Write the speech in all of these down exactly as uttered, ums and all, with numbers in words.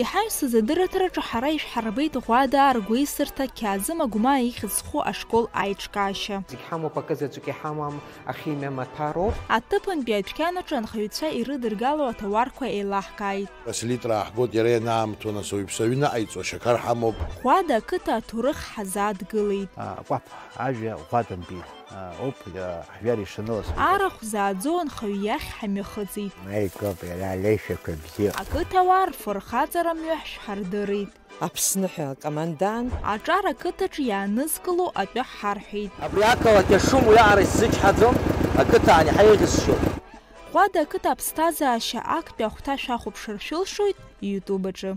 Иҳаҩсыз адырраҭараҿы ҳара ишәҳарбеит Ӷәадаа ргәеисырҭа Қьаазым Агәмаа ихьӡ зху ашкол аиҿкаашьа. Зегь ҳамоуп, акы заҵәык иҳамам, ахимиа маҭәароуп. Аҭыԥантәи адәқьанаҿы анхаҩцәа ирыдыргало аҭауарқәа еилаҳкааит. Селитра ааҳгоит, иара ианаамҭоу, нас, уаҩԥсы аҩны аҟаиҵо ашьақар ҳамоуп. Ӷәада ақыҭа аҭоурых ҳазааҭгылеит. А, Кәаԥ, ажәа Ӷәадантәи, а, ауп, а, ҳжәар ишанылаз. Арахә зааӡо анхаҩ иахь ҳамҩахыҵит. Наикоуп, иара алеишәақәа бзиоуп. Ақыҭауаа рфырхаҵара мҩа шәҳардырит. Аԥсны ҳәа акомандант. Аҿар ақыҭаҿы иаанызкыло атәы ҳарҳәеит. Абри ақалақь ашым уиаҟара исзычҳаӡом, ақыҭан иаҳа еиӷьысшьоуп. Ӷәада ақыҭа аԥсҭазаашьа актәи ахәҭа шәахәаԥшыр шәылшоит YouTube аҿы.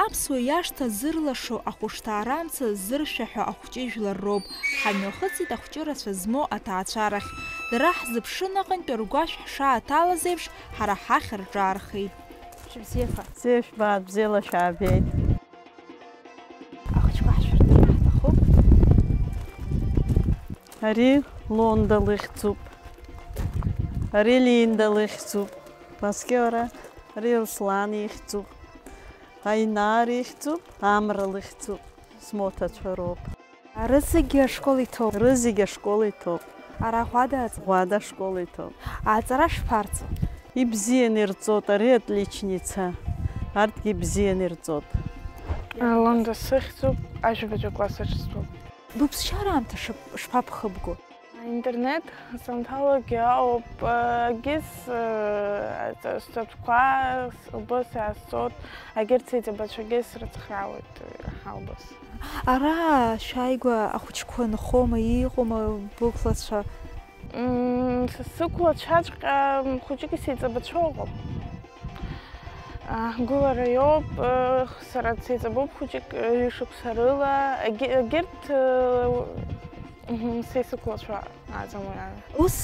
Аԥсуа иашҭа зырлашо ахәышҭаарамца зыршәаҳәо ахәҷыжәлар роуп. Ҳамҩахыҵит ахәҷы рацәа змоу аҭаацәа рахь. Дара ҳзыԥшын аҟынтә ргәашә ҳшааҭалаз еиԥш, ҳара ҳахь рҿаархеит. Шәыбзиақәа. Бзиа жәбааит, бзиала шәаабеит. Ахәыҷқәа ҳшәырҭар ҳҭахуп. Ари Лонда лыхьӡуп. Ари Линда лыхьӡуп. Маскиора, ари Руслан ихьӡуп. Аинар ихьӡуп, Амра лыхьӡуп. Смоҭацәа роуп. Рызегьы ашкол иҭоуп. Рызегьы ашкол иҭоуп. Ара Ӷәада аҵ- Ӷәада ашкол иҭоуп. Аҵара шԥарҵо? Ибзианы ирҵот, ари отличница. Арҭгьы ибзианы ирҵот. Лонда сыхьӡуп, ажәабатәи акласс аҿы стәоуп. Быԥсшьара аамҭа шып-, шԥабхыбго? Аинтернет санҭалогьы ауп, егьыс, э, статәқәа убыс иаасҵоит, егьырҭ сеиҵбацәагьы срыцхраауеит, э, убыс. Ара шәааигәа ахәыҷқәа нхома, иҟоума бықәлацәа? Мм, са сықәлацәаҵәҟьа хәыҷык исеиҵбацәа ыҟоуп. Ҳгәылара иоуп, сара дсеиҵбуп хәыҷык, ҩышықәса рыла, егьы-, егьырҭ, мгм, са исықәлацәа аӡам уи ала. Ус,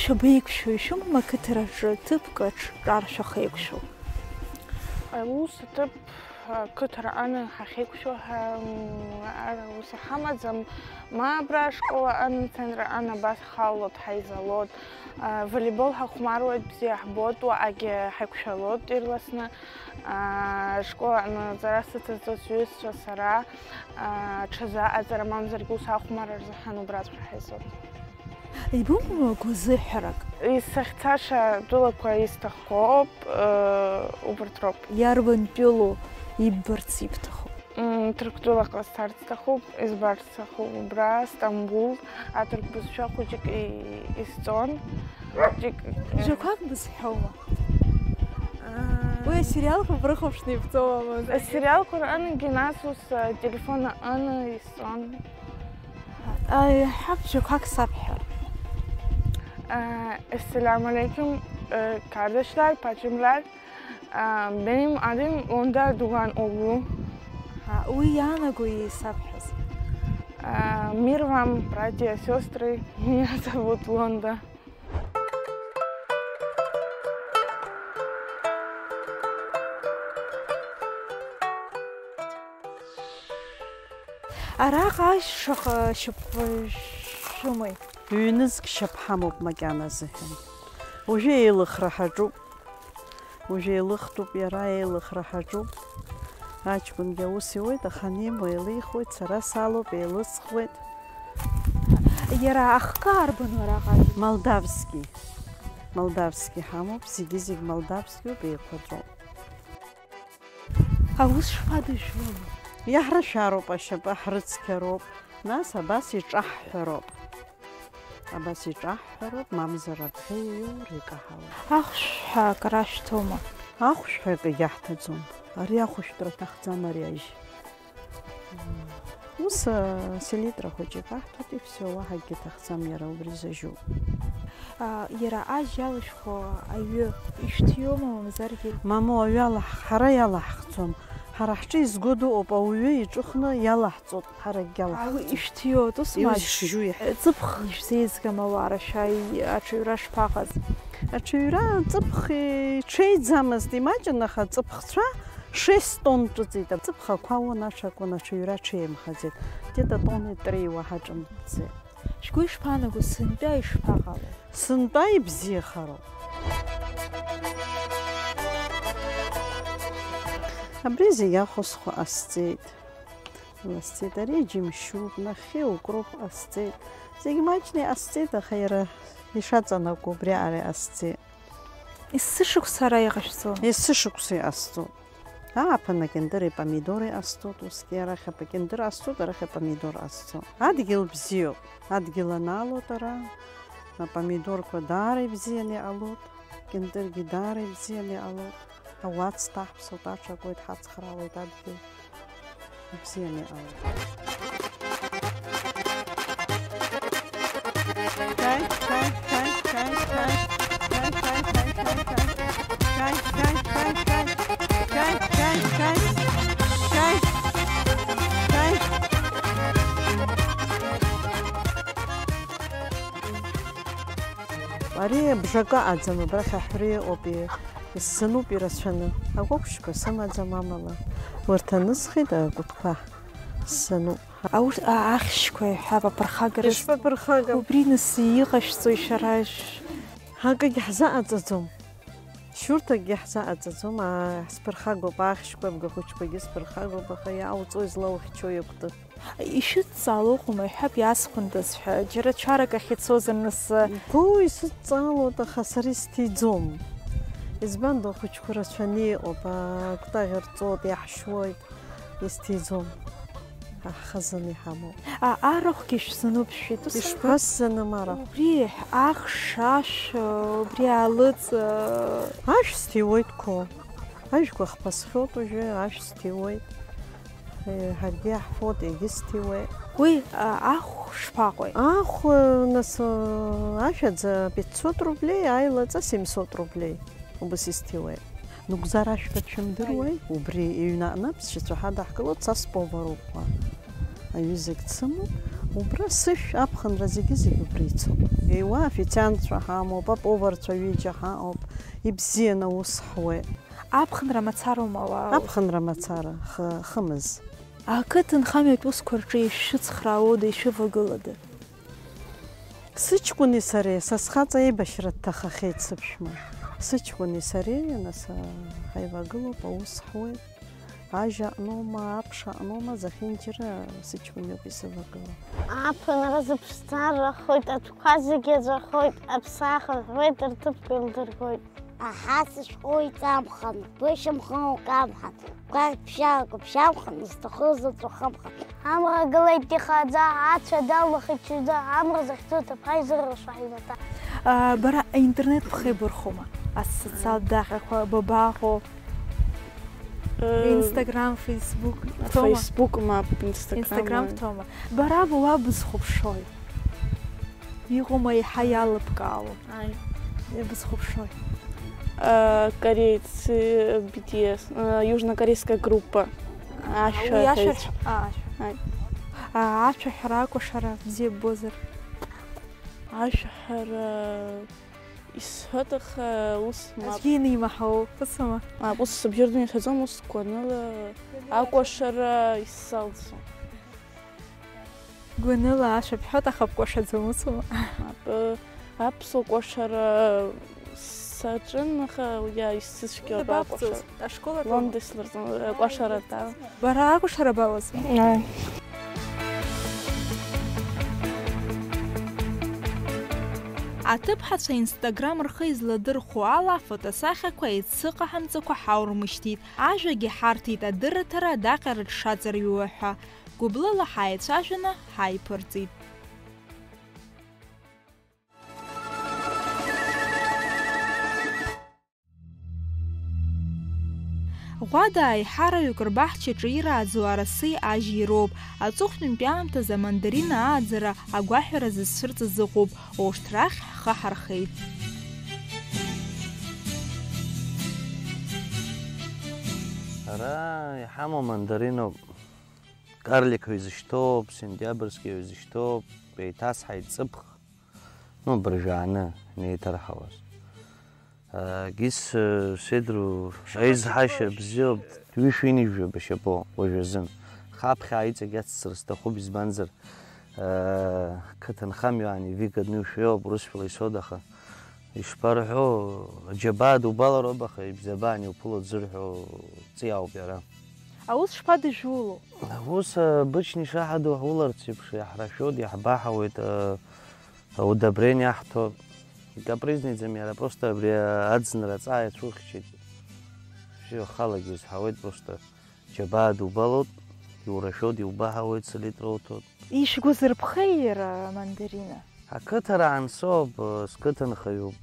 шәабеиқәшәои, шәымам ақыҭараҿы ҭыԥк аҿ ҿар шәахеиқәшәо? Аус аҭыԥ ақыҭараҟны ҳахьеиқәшәо ҳа, м, ара ус иҳамаӡам, ма абра ашкол аҟны, центр аҟны абас ҳаулот, ҳаизалот, а, волейбол ҳахәмаруеит, бзиа ҳбот, уаҟагьы ҳаиқәшәалот ирласны, а, ашкол аҟны аҵара сыцызҵоит сҩызцәа, сара, а, ҽазы аҵара мамзаргьы ус ахәмарра рзыҳәан убраҵәҟьа ҳаизалот. Ибымоу агәазыҳәарак? Исахьцаша тәылақәа исҭахқәоуп, э, убарҭ роуп. Иарбан тәылоу иббарц ибҭаху? М, Ҭырқәтәылаҟа сцарц сҭахуп, избарц сҭахуп убра, Стамбул, аҭырқә бызшәа хәыҷык и-, исҵон. Хәыҷык, э, Жәақәак бызҳәоума? Э, Уи асериалқәа брыхәаԥшны ибҵоуама? Асериалқәа рҟынгьы, нас ус, э, телефон аҟны исҵон. Аиҳаб, жәақәак сабҳәар. Ассаламу алейкум, э, қардашлар, бачымлар. А, benim adım Onda Doğan oğlu. А, уи иаанаго исабҳәаз. А, мир вам, братья, сестры. Меня зовут Лонда. Араҟа шаҟа шьапқәа шәымои? Ҩнызқь шьап ҳамоуп макьана азыҳәан. Уажәы еилыхра ҳаҿуп. Уажәы еилыхтәуп, иара еилыхра ҳаҿуп. Аҷкәынгьы аус иуеит, аха анимуа еилихуеит, сара салоуп, еилысхуеит. Иара ахкы арбану араҟа? Молдавски. Молдавски ҳамоуп, зегьы-зегь молдавскиуп, еиқәаҵәоуп. Аус шԥадыжәлоу? Иаҳрашәароуп, ашьапы ҳрыцқьароуп, нас абас иҿаҳҳәароуп. Абас иҿаҳҳәароуп, мамзар абӷьы иоур икаҳауеит. Ахәшә ҳәа акы рашәҭома? Ахәшә ҳәа акы иаҳҭаӡом. Ари ахәышәтәра аҭахӡам, ари ажь. Ус, а, селитра хәыҷык аҳҭоит, и всё, уаҳа акгьы аҭахӡам, иара убри зажьу. А, иара ажь иалышәхуа аҩы ишәҭиуама, мамзаргьы? Мамоу, аҩы алаҳ-, ҳара иалаҳхӡом. Ҳара ҳҿы изго дыҟоуп, ауаҩы иҿыхны иалаҳҵоит, ҳаракгьы алаҳхӡом. Ауаҩы ишәҭиуа, ус маҷ. Ишжу иаҳ- Ҵыԥх шәзеизгама, уара, шәа и-, аҽаҩра шԥаҟаз? Аҽаҩра ҵыԥх иҽеиӡамызт, имаҷын, аха ҵыԥхцәа шесть тонн ҿыҵит. Аҵыԥх ақәа уан, аҽакәын, аҽаҩра ҽеимхаӡеит. Где-то тонны три уаҳа ҿымҭӡеит. Шәгәы ишԥаанаго, сынтәа ишԥаҟало? Сынтәа ибзиахароуп. Абри зегь ахәысхәа ҟасҵеит. Ҟасҵеит, ари џьымшьуп, нахьхьи укроуп ҟасҵеит. Зегь маҷны иҟасҵеит, аха иара ишаҵанакуа убри аҟара иҟасҵеит. Есышықәса ара иҟашәҵо? Есышықәса иҟасҵоит. Ааԥын акьындыри апомидори ҟасҵоит, усгьы арахь апкьындыр ҟасҵоит, арахь апомидор ҟасҵоит. Адгьыл бзиоуп, адгьыл анаалоит ара, апомидорқәа даара ибзианы иҟалоит, акьындыргьы даара ибзианы иҟалоит. Ауац ҭаҳԥсоит, аҽакуеит, ҳацхраауеит адгьыл. Ибзианы иҟалоит. Ари бжакы аӡам, абрахь аҳәра ыҟоуп, исзануп ирацәаны. Акәакәшьқәа сымаӡам амала. Урҭ анысхит, акәытқәа сзануп. Аурҭ, а, ахьшьқәа иҳәап, аԥырхагара. Ишԥаԥырхагам? Убри нас иҟашәҵои шәара? Акгьы ҳзаҟаҵаӡом. Шьурҭакгьы ҳзаҟаҵаӡом, аа, сԥырхагоуп, ахьшьқәа, абгахәыҷқәагьы сԥырхагоуп, аха иаауҵои злаухьчои акәты? Ишәыдҵаало ыҟоума, иҳәап, иаасхәындаз ҳәа, џьара чарак ахь ицозар нас? Гәы исыдҵаалоит, аха сара исҭиӡом. Избан, ахәыҷқәа рацәаны иҟоуп, акәтаӷь рҵоит, иаҳшьуеит, исҭиӡом. Ҳхазын иҳамоуп. А, арахәгьы шәзануп, шәеит, ус? Ишԥасзаным арахә? Убри ахш, ашә, убри алыҵ, а. Ашә сҭиуеит, қәо. Ажәқәа хԥасхьоит уажәы, ашә сҭиуеит. Е, ҳаргьы иаҳфоит, егьысҭиуеит. Уи, а, ахә шԥаҟои? Ахә, нас, а, ашәаӡа пятьсот рублеи, аилаҵа семьсот рублеи. Убас исҭиуеит. Нугзар ашәқәа шәымдыруеи? Убри иҩнаҟны аԥсшьацәа ҳадаҳкылоит, са сповароуп ҳәа. Аҩызагь дсымоуп. Убра сышә аԥхынра зегьы-зегьы убра ицоит. Еиуа афициантцәа ҳамоуп, аповарцәа ҩыџьа ҳаҟоуп. Ибзианы аус ҳуеит. Аԥхынра мацароума уа? Аԥхынра мацара, хы-, хымыз. Ақыҭанхамҩатә усқәа рҿы ишәыцхраауада, ишәывагылада? Сыҷкәыни сареи, са схаҵа еибашьра дҭахахьеит сыԥшәма. Сыҷкәыни сареи, нас, а, ҳаивагылоуп, аус ҳуеит. Ажь аҟноума, аԥша аҟноума, зехьынџьара сыҷкәын иоуп исывагылоу. Ааԥынра зыԥшӡара рахоит, атәқәа зегьы аӡәахоит, аԥсаа хынҳәуеит, рҭыԥқәа еилдыргоит. Аҳа сышәҟәы иҵамхан, бышьамхан укамхан, гәаԥшьа-гәыԥшьамхан, изҭаху заҵәахымхан. Амра гылеит ихаӡа, ацәа далахеит ҽаӡәы, амра захьӡу ҭыԥҳа изыррашо ҳаҩнаҭа. А, бара аинтернет бхеибырхәома? Асоциалтә даҟьақәа бабаҟоу? Э, Instagram, Facebook бҭоума? Facebook мап, Instagram. Instagram бҭоума? Бара уа бызхәаԥшуеи? Иҟоума еиҳа иалыбкаауа? Ааи. Иабызхәаԥшуеи? Э, корейцы, B T S, э, южнокорейская группа. Ашәа уи ашәа ҳәа-, а, ашәа. Ааи. А, ашәаҳәара акәашара бзиа ббозар? Ашәаҳәара исҳәоит, аха ус мап. Аӡәгьы ианимаҳауоу, ус ма? Мап, ус сыбжьы рдуны ишәаӡом, ус гәаныла акәашара исзалҵуам. Гәаныла ашәа бҳәоит, аха бкәашаӡом, усума? Мап, аԥсуа кәашара саҿын, аха, иа, исзыцәгьоуп. Иабақәҵоз? Акәашара. Ашкол аҿы? Лондон слырҵон, акәашара дала. Бара акәашара бауаз? Ааи. Аҭыԥҳацәа Instagram рхы изладырхәо ала, афотосахьақәа еицыҟаҳамҵакәа ҳаурмышьҭит. Ажәагьы ҳарҭеит адырраҭара адаҟьара дшаҵарҩуа ҳәа. Гәыблыла ҳаицәажәаны ҳаиԥырҵит. Ӷәада аиҳараҩык рбаҳчаҿы ирааӡо арасеи ажьи роуп. Аҵыхәтәантәи аамҭазы амандарина ааӡара агәаҳәара зызцәырҵыз ыҟоуп. Урҭ рахь ҳхы ҳархеит. Ара иҳамоу мандариноуп. Карлик ҳәа изышьҭоуп, сентиабрский ҳәа изышьҭоуп, еиҭасҳаит ҵыԥх, ну, быржәааны инеиҭарҳауаз. Гис, э, седру, аизҳашьа бзиоуп, ҩышәи ҩынҩажәи башьапоу уажәазын. Аха аԥхьа иҵегь ацҵара сҭахуп, избанзар, э, қыҭанхамҩа ани выгодный ушәиоуп, урысшәала исоудаха. Ишԥарҳәо, аџьабаа дубалароуп, аха ибзиабаан иуԥыло дзырҳәо ҵиаауп иара. Аус шԥадыжәуло? Аус обычный ишаҳаду ҳуларц еиԥш иаҳрашәоит, иаҳбаҳауеит, э, удобрение аҳҭо. Икапризниӡам иара, просто абри аӡынра аҵаа иацәухьчеит. Все, ахалагьы изҳауеит, просто џьабаа дубалоит, иурашәоит, иубаҳауеит, салитра уҭоит. Ишәгәазырԥхеи иара амандарина? Ақыҭара аансоуп, сқыҭанхаҩуп.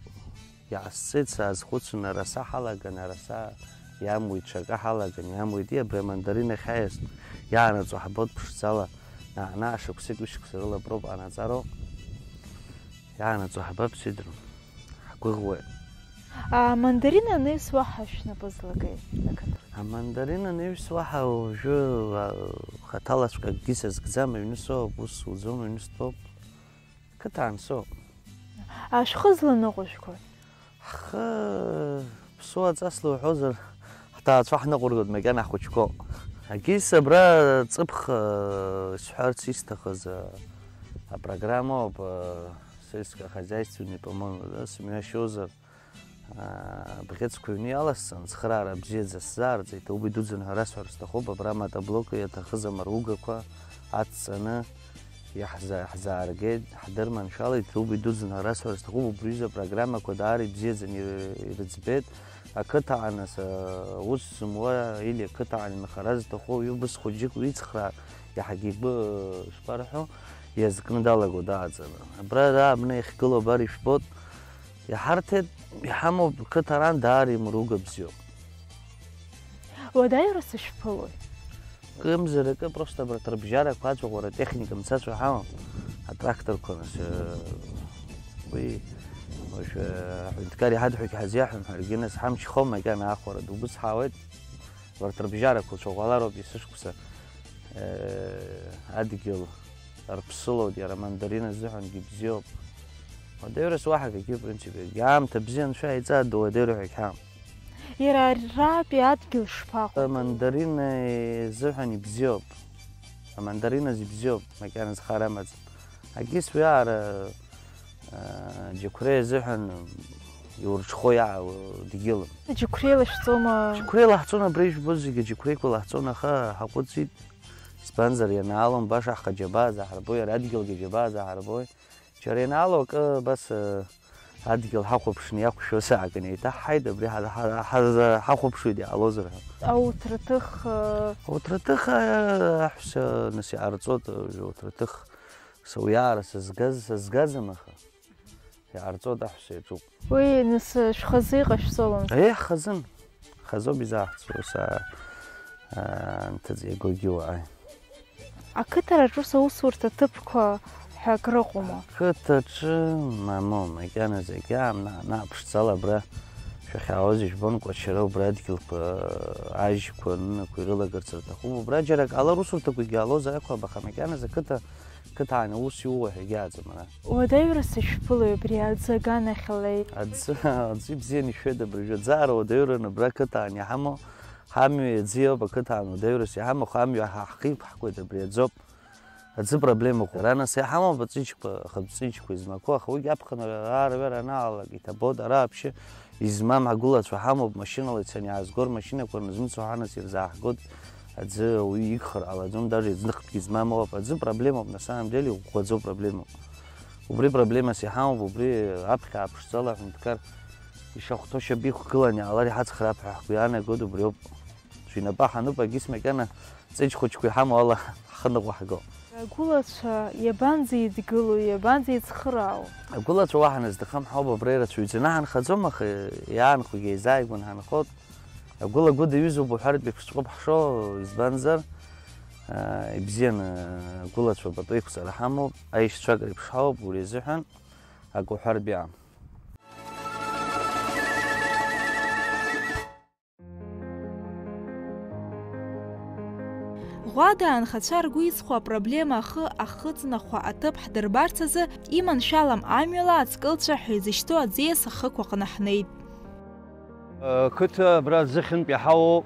Иаасцеит саазхәыцын, араса ҳалаган, араса иамуит, ҽакы ҳалаган, иамуит, и, абри амандарин ахьаиас иаанаҵо ҳбоит ԥшӡала, наанаа шықәсык ҩышықәса рыла проуп ҟанаҵароуп. Иаанаҵо ҳбап, сидру, ҳгәыӷуеит. Амандарина анаҩс уаҳа шәнапы злакеи ақыҭарҭа? Амандарина анаҩс уаҳа уажәы, а, хаҭалаҵәҟьа акгьы сазкӡам, аҩны соуп, ус суӡом, аҩны стәоуп. Қыҭан соуп. А шәхы зланыҟәыжәго? Ҳхы ԥсуаҵас луҳәозар, ҳҭаацәа ҳныҟәыргоит макьана ҳхәыҷқәоу. Агьыс абра ҵыԥх, э, сҳәарц исҭахыз, э, апрограммоуп, э, сельскохозяйственный, по-моему, да, сымҩашьозар, э, бӷьыцқәа ҩны иаласҵан, цхыраара бзиаӡа сзаарҵеит, убри дуӡӡан ҳәа расҳәар сҭахуп, абра аматоблок иаҭахыз амаругақәа адҵаны, Иаҳза-, ҳзааргеит, ҳдырманшәалеит, убри дуӡӡан ҳәа расҳәар сҭахуп, убри аҩыза апрограммақәа даара ибзиаӡаны ир-, ирыӡбеит. Ақыҭа ааныс, аус зымуа или ақыҭа аан инхара зҭаху ҩыбыз хәыҷык уицхраар иаҳагьы игәы, шԥарҳәо, иазкны далагоит дааӡаны. Абра ара абна иахьгылоу абар ишәбоит, иҳарҭеит, иҳамоуп, қыҭа аран даара имруга бзиоуп. Уадаҩра сышәԥылоит. Кымзаракы, просто абарҭ рыбжьарақәа аҵәаӷәара атехника мцацәа ҳамам, атракторқәа, нас, э, уи, уажәы, э, аҳәынҭқар иҳадҳәогь ҳазиаҳәом, ҳаргьы, нас, ҳамч хом, макьана ахәара дугәыцҳауеит. Абарҭ рыбжьарақәа уцәаӷәалароуп есышықәса, э, адгьыл арԥсылоит, иара амандарина азыҳәангьы ибзиоуп. Уадаҩрас уаҳа акгьы, в принципе, аамҭа бзиа анцәа иҵаду уадаҩра ҳәа гьҳамам. Иара аратәи адгьыл шԥаҟоу? Амандарина изыҳәан ибзиоуп. Амандариназ ибзиоуп, макьана зхара амаӡам. Агьыс уи аара, а, Џьықәреи азыҳәан иурҽхәо иаау дгьылым. Џьықәреи лашәҵома? Џьықәреи лаҳҵон, абра ижәбоз зегьы џьықәреиқәа лаҳҵон, аха ҳаҟәыҵит. Избанзар, ианаалон баша ҳхы џьабаа заҳарбои, ара адгьылгьы џьабаа заҳарбои. Џьара ианаало акы, абас, э, адгьыл ҳахәаԥшны иақәшәо сааганы еиҭаҳҳаит, абри ҳа-, ҳа-, ҳа-, ҳахәаԥшуеит иҟалозар ҳәа. Ауҭраҭых, э, Ауҭраҭых, э, аҳәса, нас, иҟарҵоит, э, ауҭраҭых, са уиаара сызгаз, сызгазым, аха иҟарҵоит, аҳәса иаҿуп. Уи, нас, э, шәхазы иҟашәҵалон? Еҳ, хазын. Хазоуп изааҳцо, ус, аа, аа, анҭыҵ иагогьы уааи. Ақыҭараҿ ус аусурҭа ҭыԥқәа ҳәа акрыҟоума? Ақыҭаҿы, мамоу, макьаназы, агьаамна, наҟ ԥшӡала абра шәахьаауаз ижәбон, Кәачара убра адгьылқәа, ажьқәа, анынақәа ирылагарц рҭахуп. Убра џьара акала русурҭақәагьы иаалозар акәхап, аха макьаназы ақыҭа Қыҭан аус иуоу ҳәа егьааӡам ара. Уадаҩра сышәԥылои абри аӡы аганахьала? Аӡы, аӡы ибзианы ишәеит абыржәы. Аӡы аара уадаҩраны абра қыҭан иҳамоу, ҳамҩа аӡы иоуп ақыҭан уадаҩрас иҳамоу, аха амҩа ҳа ҳхиқәҳкуеит абри аӡоуп. Аӡы проблемахә. Ара нас иҳамоуп аҵәыџьқәа, ахатә ҵәыџьқәа измақәоу, аха уигьы аԥхынра аарҩара анаалалак иҭабоит, ара вообще измам ҳгәылацәа ҳамоуп, машьынала ицаны иаазго рмашьынақәа рнызмыцәо ҳанасыԥ ирзааҳгоит. Аӡы ауаҩы игхар ҟалаӡом, даже ӡныхкгьы змам ыҟоуп. Аӡы проблемоуп, на самом деле, иӷәӷәаӡоу проблемоуп. Убри проблемас иҳамоуп, убри аԥхьа ааԥшӡала аҳәынҭқар ишахәҭоу шьап иқәгыланы иаалар иҳацхраап ҳәа ҳгәы иаанагоит, убриоуп. Шәинапы ҳануп, агьыс макьана ҵеџь хәыҷқәа иҳамоу ала ҳхы ныҟәаҳго. Агәылацәа иабанӡа идгылоу, иабанӡа ицхыраау? Агәылацәа уаҳа назҭахым ҳауп, абра ирацәаҩӡаны ҳанхаӡом, аха иаанхогьы еизааигәан ҳанхоит. Агәыла гәыда иҩызоуп уҳәартә еиԥшҵәҟьоуп ҳшоу, избанзар, аа, ибзианы агәылацәа пату еиқәҵара ҳамоуп, аишьцәак реиԥш ҳауп, убри азыҳәан акы уҳәартә иҟам. Ӷәада анхацәа ргәы иҵхо апроблема ахы ахыҵнахуа аҭыԥ ҳдырбарц азы иманшәалам амҩала аҵкылцәа ҳәа изышьҭоу аӡиас ахықә аҟны ҳнеит. Қыҭа абра аӡы хьынтә иаҳауоуп.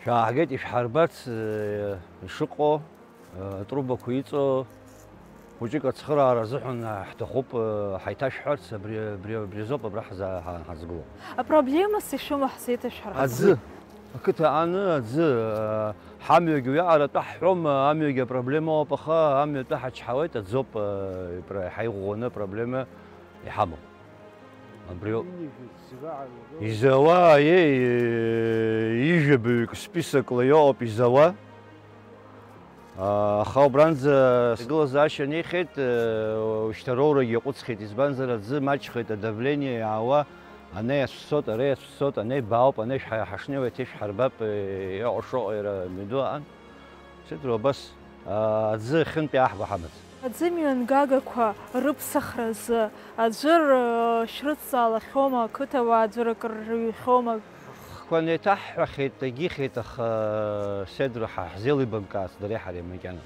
Шәааҳгеит ишәҳарбарц, ишыҟоу, атрубақәа иҵоу, Хәыҷык ацхыраара азыҳәан ҳҭахуп, э, ҳаиҭашәҳәарц, абри, абри, абри азоуп абра ҳза-, ҳа-, ҳазгылоу. Апроблемас ишәымоу ҳзеиҭашәҳәар. Аӡы. Ақыҭа ааны аӡы, э, ҳамҩагьы уиаҟара атәы ҳҳәом, амҩагьы апроблемоуп, аха амҩа атәы ҳачҳауеит, аӡоуп, э, ипро-, ҳаиӷәӷәаны апроблема иҳамоу. Абриоуп. Изауа, еи, ижәабаҩык списокла иоуп изауа. Аха убранӡа сгылазаашьа неихьеит, ушьҭа роурагьы иаҟәыҵхьеит, избанзар аӡы маҷхеит, адавление иаауа, ана иацәцоит, ара иацәцоит, ана ибаауп, ана ишәҳа-, ҳашнеиуа еиҭа ишәҳарбап, иҟашо иара мҩаду аан. Сеидур, убас, аа, аӡы ахьынтәи аҳба ҳамаӡам. Аӡы мҩангагақәа рыԥсахразы аӡәыр шәрыцзаалахьоума, ақыҭауаа аӡәыр акыр рыҩхьоума? Ҳхқәа неиҭаҳҳәахьеит, егьихьеит, аха Сеидур ҳа ҳзеилибамкаацт дареи ҳареи макьана.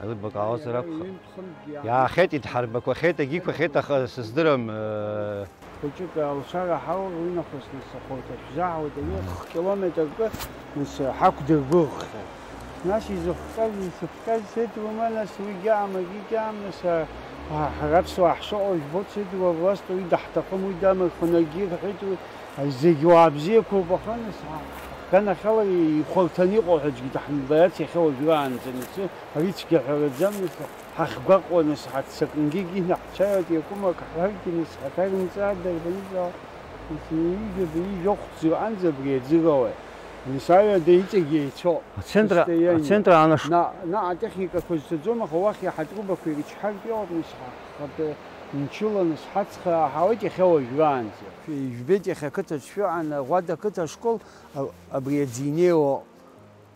Аилибакаауазар акәхап. Иаахьеит, идҳарбақәахьеит, егьиқәахьеит, аха сыздырам. Хәыҷык алшара ҳаур, уи нахыс нас ахәылԥ шәзаҳауеит, аҩы хә-километркы нас ҳақәдыргәыӷхьан. Нас изыхҟьаз, изыхҟьаз сеидроума, нас уигьы аамагьы гьаам, нас ҳара аԥсуаа ҳшыҟоу жәбоит, сеидроу, власт уи даҳҭахым, уи дамырхәын, акгьы рҳәеит, уи зегь уаа бзиақәоуп, аха нас ҳганахьала ихәарҭаны иҟоу ҳәа аӡәгьы даҳмбарац иахьа уажәраанӡа, нас ари цәгьаҳәараӡам, нас Ҳахьгәаҟуа, нас, ҳаццакынгьы инаҳцәажәоит, иакәым ак ҳҳәаргьы, нас, ҳаҭарымҵаа, дарбанзаалак, нас, ҩажәа, ҩажәа хәҭ зырҟанӡа абри аӡы роуеит. Нас, аҩада иҵегь еицәоуп. Ацентр, состояние. Ацентр аанаш- Наҟ, наҟ атехникақәа зцаӡом, аха уахь иаҳа трубақәа ирычҳартә иҟоуп, нас, ҳа-, ҳхатәы мчыла, нас, ҳацхраа ҳауеит иахьа уажәраанӡа. Ижәбеит иахьа ақыҭаҿ шәыҟан, Ӷәада ақыҭа ашкол, а-, абри аӡы инеиуа.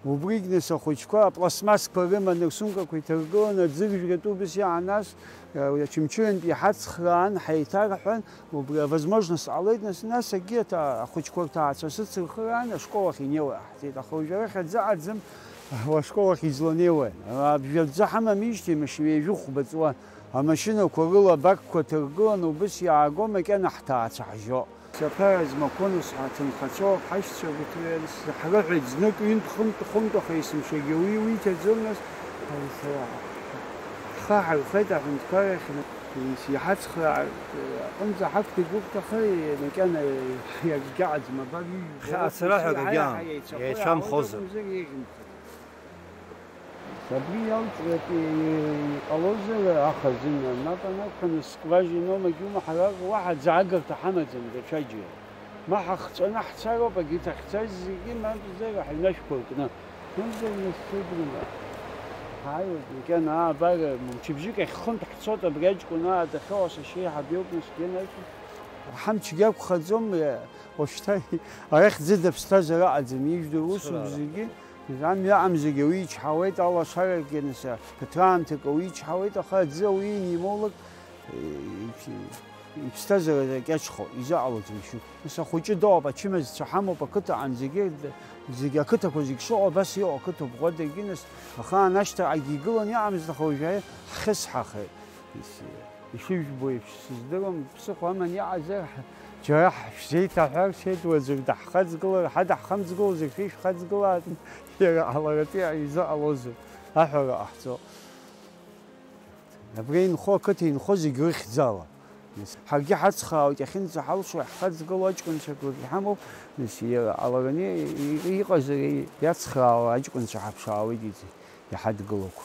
Убригь нас ахәыҷқәа апластмассқәа рыманы, рсумкақәа иҭаргыланы, аӡыржәратә убас иаан, нас, э, Очамчырантә иҳацхраан, ҳаиҭарҳәан, убри авозможность ҟалеит, нас, нас акгьы аҭа-, ахәыҷқәа рҭаацәа сыцырхыраан, ашкол ахь инеиуа иҟаҳҵеит. Аха уажә арахь аӡы аӡым, ашкол ахь изланеиуа. Абжьаӡы ҳамамижьҭеи, машьына ҩажәи хәба ҵуан. Амашьынақәа рыла абакқәа ҭаргыланы убас иааго, макьана ҳҭаацәа ҳжьо. Саԥара змақәоу, нас, ҳаҭынхацәоуп, ҳашьцәа гәыҭыҩран, ҳрыҳәеит знык, ҩынтә-хынтә, хынтә, аха есымшагьы уи уиҭаӡом, нас, ҳхы ҳархеит аҳәынҭқаррахь, нас, иҳацхраартә аҟынӡа ҳақәтәеит гәыхәҭаха, макьана иагьаӡам, абар, ижәбо. Хьаацара ҳәа акгьы аам, еицәамхозар. Абри иалҵратәы иҟалозар, ахазына, мап анакәха, нас, скважиноумагьы умаҳарак, уаҳа аӡаагарҭа ҳамаӡам даҽаџьара. Ма ҳахҵәаны ҳцароуп, егьырҭ ахьцаз зегьы мамзар ҳаҩнашәқәа ркны. Мамзар нас сыдрыма? Ҳааиуеит, макьана, аа, абар, мчыбжьык ахь хынтә ҳцоит, абри аҷкәын, аа, дахьыҟоу сашьа еиҳаб иоуп, нас, Гена. Ҳамчгьы акәхаӡом, уажәшьҭа арахь ӡыда ԥсҭазаара аҟаӡам, ижәдыруа усуп зегьы. Амҩа аҟам зегьы ауаҩы ичҳауеит, алашарагьы, нас, ԥыҭраамҭак ауаҩы ичҳауеит, аха аӡы ауаҩы ианимоулак, иԥсҭазаара кьаҿхо, изыҟалаӡом шьоук. Нас ахәыҷы дыҟоуп, ачымазцәа ҳамоуп, ақыҭаҟны зегьы, зегьы ақыҭақәа зегь шыҟоу абас иҟоу ақыҭоуп, Ӷәадагьы, нас, ахаан ашьҭахьгьы игылан иҟамызт, аха уажәы ҳхьысҳахеит. Ишыжәбо еиԥш, сыздыруам, ԥсыхәа аман иҟазар, ҳ-, џьара ҳшәзеиҭаҳәар, сеидуаӡәыр даҳхаҵгылар, ҳадаҳхамҵгылозар, шәишәхаҵгылаат, иара ҟаларатәи изыҟалозар, аҳәара ҟаҳҵо. Абра инхо, ақыҭа инхо зегь рыхьӡала. Ҳаргьы ҳацхраауеит, иахьынӡаҳалшо иаҳхаҵгылоу аҷкәынцәа акгьы ҳамоуп, нас иара ҟалараны и-, иҟазар, иацхраауа аҷкәынцәа ҳаԥшаауеит иӡ-, иҳадгылақәо.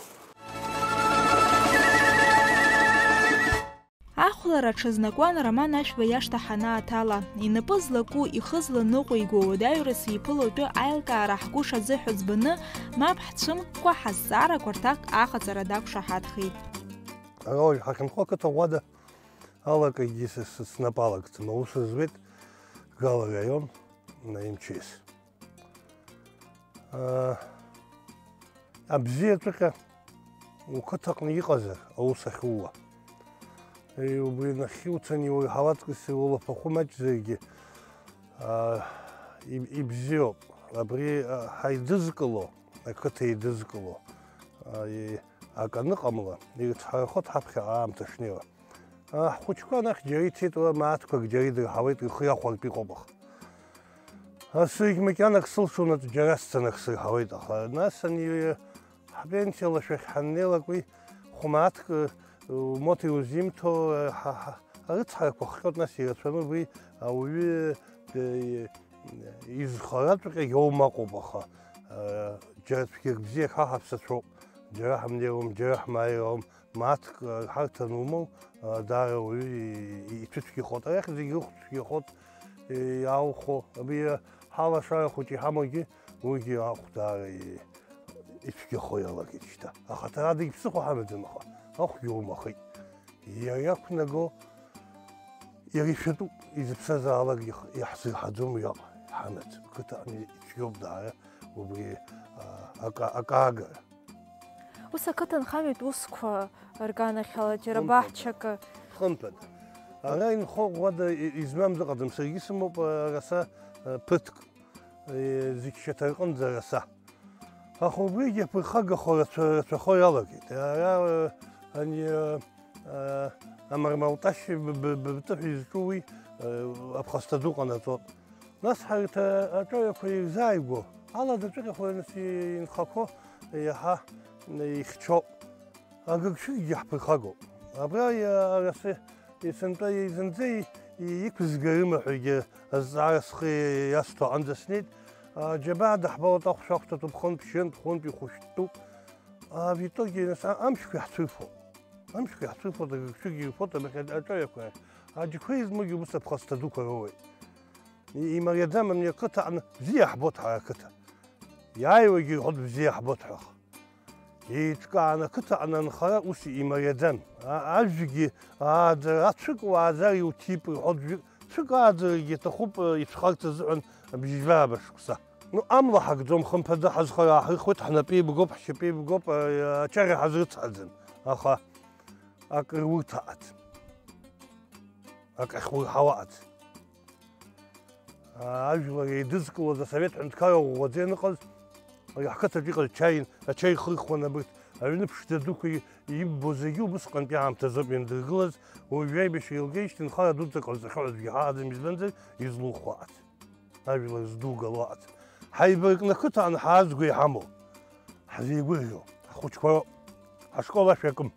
Ахәлара аҽазнакуан Роман Ашәба иашҭа ҳанааҭала, инапы злаку, ихы зланыҟәиго, уадаҩрас иԥыло атәы аилкаара ҳгәы шазыҳәо ӡбаны, мап ҳцәымккәа ҳазҵаарақәа рҭак аҟаҵара дақәшаҳаҭхеит. Ара уажә ҳахьынхо ақыҭа Ӷәада алакагьы са, са снапы алакӡам, аус зуеит Гала раион, МЧС. Аа, абзиаҵәҟьа уқыҭаҟны иҟазар, аус ахьууа. Е, убри нахьхьи уцаны иурҳалаҵәҟьаз улафахәы маҷзаргьы, аа, иб-, ибзиоуп. Абри, а, ҳаидызкыло, ақыҭа еидызкыло, а, и-, акы аныҟамла, ирыцҳарахоит ҳаԥхьаҟа аамҭа шнеиуа. Ҳхәыҷқәа анахь џьара ицеит, уа мааҭқәак џьара идырҳауеит, рхы иахәартә иҟоуп, аха. Асы егь макьанак сылшонаҵ џьара сцаны ак сырҳауеит, аха нас ани ҳпенсиа лашәахь ҳаннеилак уи Хә-мааҭк, э, умоҭа иузимҭо, э, ҳа, ҳа, арыцҳарақәа хҟьоит, нас ирацәаны убри ауаҩы, э, изхаратәҟьагь аума ыҟоуп, аха, э, џьара цәгьак бзиак ҳа ҳаԥсацәоуп, џьара ҳамнеиуам, џьара ҳмааиуам, мааҭк, э, ҳарҭ анумоу, э, даара ауаҩы и-, и-, ицәыцәгьахоит. Арахь зегьы рыхә цәгьахоит, э, иааухо, абри, э, ҳалашара хәыҷы иҳамоугьы, уигьы ахә даара и-, ицәгьахо иалагеит шьҭа. Ахаҭарада иԥсыхәа ҳамаӡам, аха ахәгьы умахеит. Иара иақәнаго, иара ишәатәуп, изыԥсазаалак иаҳ-, иаҳзырҳаӡом уиаҟа, иҳанаӡом. Қыҭаҟны ицәгьоуп даара убри, а, ака-, акы аагара. Ус ақыҭанхамҩатә усқәа рганахьала џьара Хымԥада. Баҳчакы. Хымԥада. Ара инхо ӷәӷәада и-, измам дыҟаӡам, саргьы сымоуп, а, араса, а, ԥыҭк. Е, зегь шьаҭарҟынӡа араса. Аха убригьы аԥырхагахо рацәа-, рацәахо иалагеит. Ара, е, ани, е, е, амармалташь б-, б-, б-, бтыҳәа изҿу уи, е, аԥхасҭа ду ҟанаҵон. Нас ҳарҭ, е, аҿаҩақәа ирзааигәо, алада ҵәҟьахо нас инхақәо иаҳа, е, ихьчо. Агыгшәыгьгьы ҳԥырхагоуп. Абра иа-, араса есынтәа зынӡа и-, и-, иқәызгарыма ҳәагьы азҵаара схы иасҭо аҟынӡа снеит. А, џьабаа даҳбалоит, ахәшә ахәҭатәуп, хынтә, ԥшьынтә, хәынтә ихәышәтәуп. А, в итоге, нас, а-, амшәқәа иаҳцәырфо. Амшәқәа иаҳцәырфоит, агыгшәыгьы ирфоит, абахь аҿаҩақәа. Аџьқәреи змоугьы убыс аԥхасҭа дуқәа роуеит. И-, имариаӡам ани ақыҭа аҟны, бзиа иаҳбоит ҳара ақыҭа. Иааиуагьы ирҳәоит бзиа иаҳбоит ҳәа. Еиҿкаан ақыҭаҟны анхара ус имариаӡам. А-, ажәгьы ааӡара ацәык уааӡар иуҭип рҳәоит, жәҩык цәык ааӡарагьы аҭахуп, э, ицәхарц азыҳәан абжьыжьбарба шықәса. Ну, амла ҳагӡом, хымԥада ҳазхара ааҳрыхуеит, ҳнапы еибгоуп, ҳшьапы еибгоуп, э, ачара ҳазрыцҳаӡам. Аха акыр урҭ аҟаӡам. Ак ахьурҳауа аӡ. Ажәлар еидызкылоз асовет ҳәынҭқарра ӷәӷәаӡа ианыҟаз, ари ҳқыҭаҿы иҟаз чаи, ачаи хырхуан абырҭ, аҩны ԥшӡа дуқәа иббо зегьы убысҟантәи аамҭазоуп иандыргылаз, уажәы аибашьра еилгеижьҭеи нхара дуӡӡа ҟазҵахьоу аӡәгьы ҳаҟаӡам, избанзар, излухуа аӡ. Ажәлар здугало аӡ. Ҳаибаркны ақыҭа анҳаазго иҳамоу, ҳзеигәырӷьо, ҳхәыҷқәа роуп, ҳашкол ашә акым.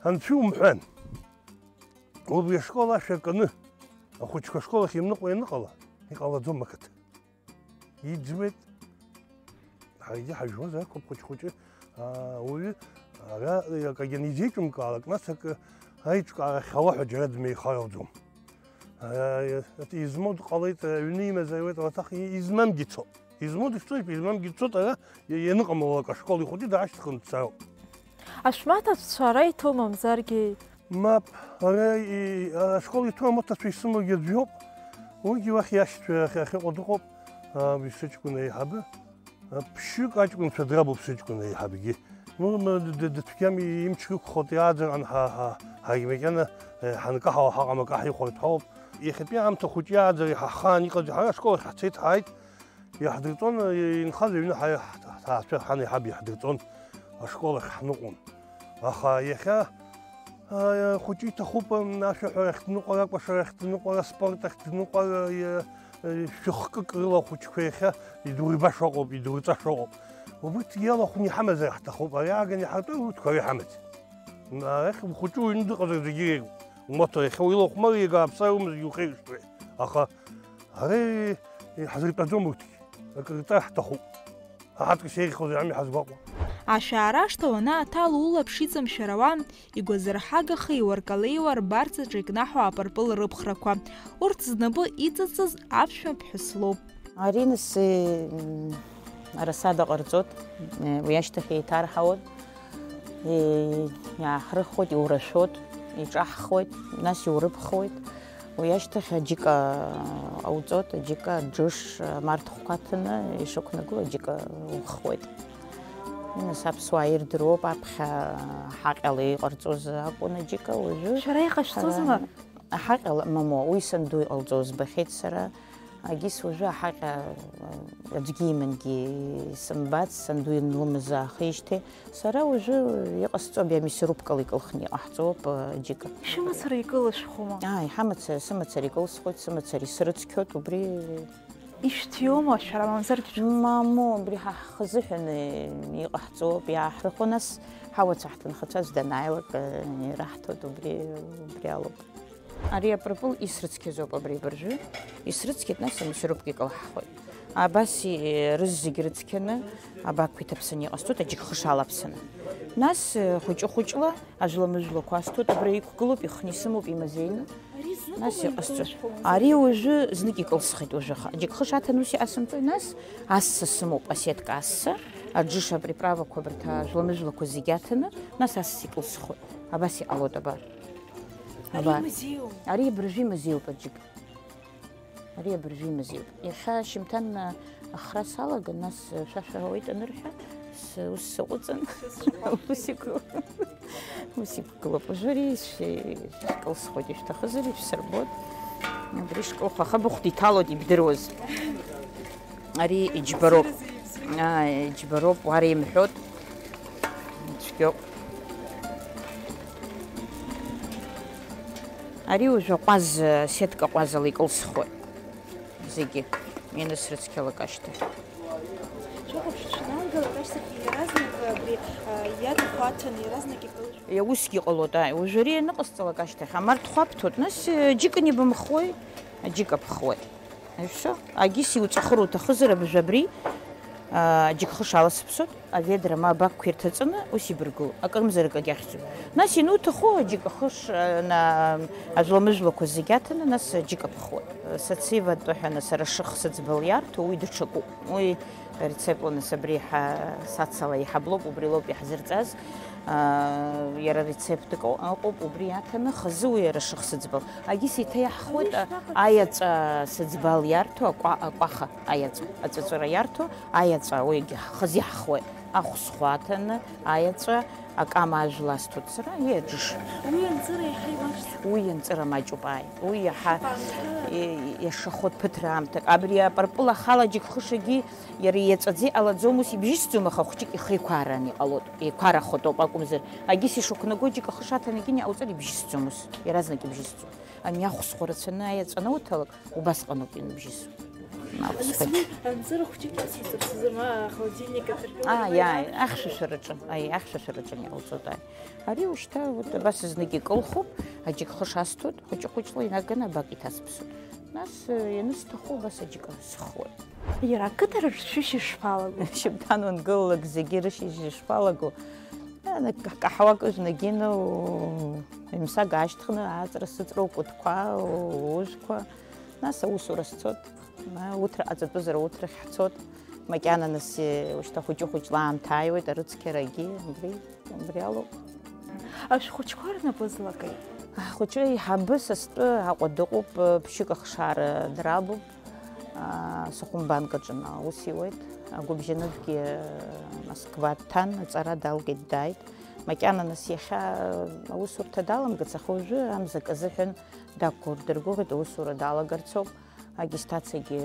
Анцәа иумҳәан. Убри ашкол ашә аканы, ахәыҷқәа ашкол ахь имныҟәа ианыҟала, иҟалаӡом ақыҭа. Иӡбеит, ҳаргьы ҳажәуазар акәхап хәыҷ-хәыҷы, аа, уаҩы ара акагьы анизеиҿымкаалак, нас акы аиҿкаара хьауа ҳәа џьара дмеихароуӡом. Аа, измоу дҟалеит, аҩны имазаруеит, ауаҭах измамгьы цоит. Измоу дышцоит, измамгьы дцоит, ара иа-, ианыҟамлалак ашкол ихәыҷы даашьҭыхны дцароуп. Ашәмаҭацәа ара иҭоу мамзаргьы? Мап, ара и-, ашкол иҭоу амаҭацәа исымоугьы аӡә иоуп. Уигьы уахь иашьцәа ахь-, ахьыҟоу дыҟоуп. А, сыҷкәын аиҳабы. А, ԥшьҩык аҷкәынцәа драбуп сыҷкәын аиҳабгьы. Ну, м-, д-, д-, дыцәгьам, имч рықәхоит, иааӡараан ҳа-, ҳа-, ҳагьмакьана, э, ҳанкаҳауа ҳаҟам, акаҳ ихәарҭәаауп. Иахьатәи аамҭа хәыҷы иааӡара иҳахаан иҟаӡам, ҳара ашкол ахь ҳцеит, ҳааит. Иаҳдырҵон, инхаз аҩны ҳа-, ҳҭаацәа ҳан еиҳаб иаҳдырҵон, ашкол ахь ҳныҟәон. Аха иахьа, а, хәыҷы иҭахуп, м, ашәаҳәарахь дныҟәар, акәашарахь дныҟәар, аспорт ахь дныҟәар, а, а, шәыхкык рыла ахәыҷқәа иахьа идурбаша ыҟоуп, идурҵаша ыҟоуп. Убырҭгьы иалахәны иҳамазар ҳҭахуп, ари ааганы иҳартәар урҭқәа ара иҳамаӡам. Арахь ухәыҷы уҩны дыҟазар зегьы иреиӷьуп. Умаҭәа иахьа уилахәмар, иага аԥсра умазаргьы ухеиршҭуеит. Аха ара иҳазыртәаӡом урҭгьы. Акрырҵар ҳҭахуп. Аҳаҭгьы сеиӷьхозар ами ҳазгәаҟуа. Ашәаара ашҭа уанааҭала улаԥш иҵамшәар ауан, игәазырҳагаха иуаркалеиуа рбарҵаҿы икнаҳау апырпыл рыԥхрақәа. Урҭ знапы иҵыҵыз аԥшәма ԥҳәыс лоуп. Ариныс, м, арасада ҟарҵоит, м, уи ашьҭахь еиҭарҳауеит, м, иааҳрыхуеит, иурашәоит, иҿаҳхуеит, нас иурыԥхуеит. Уи ашьҭахь аџьыка ауҵоит, аџьыка џыш, марҭхәқәа ҭаны ишықәнагыло аџьыка ухуеит. Нас аԥсуаа ирдыруоуп, аԥхьа ҳаҟьала иҟарҵоз акәын аџьыка, уажәы Шәара иҟашәҵозма? Ҳаҟьала, мамоу, уи санду иҟалҵо збахьеит сара. Агьыс уажәы аҳаҟьа, э, аӡәгьы имангьы исымбац, санду ианлымаз аахижьҭеи. Сара уажәы иҟасҵо, абри амисерупкала икылхны иҟаҳҵоуп, э, џьыка. Шәымацара икылышәхума? Ааи, ҳамацара, сымацара икылсхуеит, сымацара исрыцқьоит, убри Ишәҭиуама, шәара, мамзаргьы шәхы- Мамоу, абри ҳа ҳхы азыҳәан, э, иҟаҳҵоуп, иааҳрыхуа, нас ҳауацәа ҳҭынхацәа аӡә данааилак, э, ираҳҭоит, убри, убри алоуп. Ари апырпыл исрыцқьазоуп абри абыржәы. Исрыцқьеит, нас амисуропгьы кылҳхуеит. Абас, э, рыз зегь рыцқьаны, абаққәа иҭаԥсаны иҟасҵоит, аџьыкхыш алаԥсаны. Нас, э, хәыҷы-хәыҷла ажәла-мыжәлақәа асҭоит, абра иқәгылоуп, ихны исымоуп, имазеины. Нас иҟасҵоит. Ари уажәы знык икылсхит уажәы аха. Аџьыкхыш аҭаны ус иҟасымҵои, нас асса сымоуп, асетка асса, аџыша, априправақәа абарҭ ажәла-мыжәлақәа зегь аҭаны, нас асса икылсхуеит. Абас иҟалоит, абар. Ари абар. Имазеиуп. Ари абыржәы имазеиуп аџьык. Ари абыржәы имазеиуп. Иахьа шьымҭан ахра салаган, нас шәашәа ауеит анырҳәа, с-, ус саҟәыҵын. Ус иқәгылоуп. Ус иқәгылоуп. Уажәы ари ишәкылсхоит, ишәҭахызар ишәсырбот. Абри шкылхо, аха быхәда иҭалоит ибдыруаз. Ари иџьбароуп. Аа, иџьбароуп, уара имҳәот. Цәгьоуп. Ари уажәы аҟәаз, сетка ҟәазала икылсхуеит. Зегьы. Инысрыцқьалак ашьҭахь. Шәахәаԥш, шәаналагалак ашьҭахь иаразнак абри, а, иаҭаху аҭаны, иаразнак икылшәоит. Е, усгьы ҟалоит, ааи. Уажәы ари аныҟасҵалак ашьҭахь, амарҭ хәаԥҭоит, нас, е, џьыка нибымхуеи, аџьыка ԥхуеит. Аҩсо, агьыс иуҵәахыр уҭахызар абжа абри, аа, џьыкхыш аласыԥсоит, аведра ма абакқәа ирҭаҵаны, ус ибыргыло, акымзарак агьахьӡу. Нас иануҭаху, џьыкахыш, аа, на-, ажәла-мыжәлақәа зегь аҭаны, нас џьыка ԥхуеит. Сациво атәы ҳәа, нас ара шых сыӡбал иарҭо, уи даҽакуп. Уи рецептла, нас абри ҳа-, сацала иҳаблоуп, убри лоуп иаҳзырҵаз. Аа, иара рецептк ыҟоуп, убри аҭаны, хазы уи иара шых сыӡбал. Агьыс еиҭа иаҳхуеит, а-, аиаҵәа сыӡбал иарҭо, акәа-, акәаха аиаҵәа, аҵәаҵәыра иарҭо, аиаҵәа, уигьы хазы иаҳхуеит. Ахә схәаҭаны, аиаҵәа, акама ажәла асҭоит сара, уи аџыш. Уи анҵыра еиҳа имаҷӡам. Уи анҵыра маҷуп, ааи. Уи иаҳа, и-, иашахоит ԥыҭраамҭак. Абри апырпыл ахала џьыкхышагьы Иара иеҵәаӡа иҟалаӡом, ус ибжьысӡом, аха хәҷык ихы еиқәаараны иҟалоит, еиқәаарахоит ауп акәымзар, агьыс ишықәнаго џьыка хы шаҭаны егьин иҟауҵар ибжьысӡом ус, иаразнак ибжьысӡом. Ами ахә схәа рацәаны аиаҵәа анауҭалак, убасҟаноуп ианыбжьысу. Ма ахә схәа. Анцыра хәҷык иасуҵар сызма, холодильник аҭыргылар. Ааи, ааи, ахьшәашәараҿы, аи, ахьшәашәараҿы иҟауҵоит, ааи. Ари ушьҭа, вот, абас знык икылхуп, аџьык хы шасҭоит, хәыҷы-хәыҷла инаганы абак иҭасԥсоит. Нас, э, ианысҭаху, абас аџьыка схуеит. Иара ақыҭараҿ шәышьыжь шԥалаго? Шьыбҭан уангылалак зегьы рышьыжь шԥалаго? Э, каҳауак ыжәнагьы, ну, ҩымсаг аашьҭхны, ааҵра сыҵроу, кәытқәа, ужәқәа, нас аусура сцот. Ма уҭра ҟаҵатәызар, уҭрахь ҳцот. Макьана нас, э, ушьҭа хәыҷы-хәыҷла аамҭа ааиуеит, арыцқьарагьы, убри, убри алоуп. Ашәхәыҷқәа рнапы злакеи? Ахәыҷы еиҳабы са стәы Аҟәа дыҟоуп, ԥшьык ахшара драбуп. Аа, Сухумбанк аҿы аус иуеит. Агәыбжьанытәгьы Москва дҭан, аҵара далгеит, дааит. Макьана нас иахьа аусурҭа даламгац, аха уажәы амзак азыҳәан дақәгәырдыргәыӷит, аусура далагарцоуп. Агистациагьы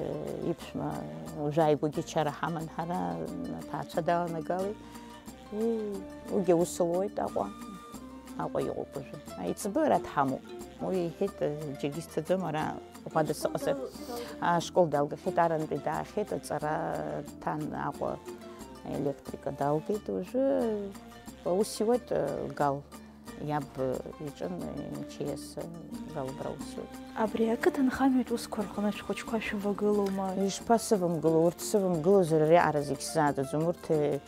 иԥшәма уажәы ааигәагьы ачара ҳаман ҳара, аҭаацәа даланагалеит. Уи, уигьы аус луеит Аҟәа. Аҟәа иҟоуп уажәы. Аиҵбы ара дҳамоуп. Уи иҳәеит, џьаргьы сцаӡом, ара уахада сыҟазар. Ашкол далгахьеит, арантәи даахьеит, аҵара дҭан Аҟәа, аелектрика далгеит. Уажәы аус иуеит, Гал. Иаб иҿын, МЧС, Гал убра аус иуеит. Абри ақыҭанхамҩатә усқәа рҟны шәхәыҷқәа шәывагылоума? Ишԥасывамгыло, урҭ сывамгылозар, ари аҟара зегь сзааӡаӡом, урҭ, э,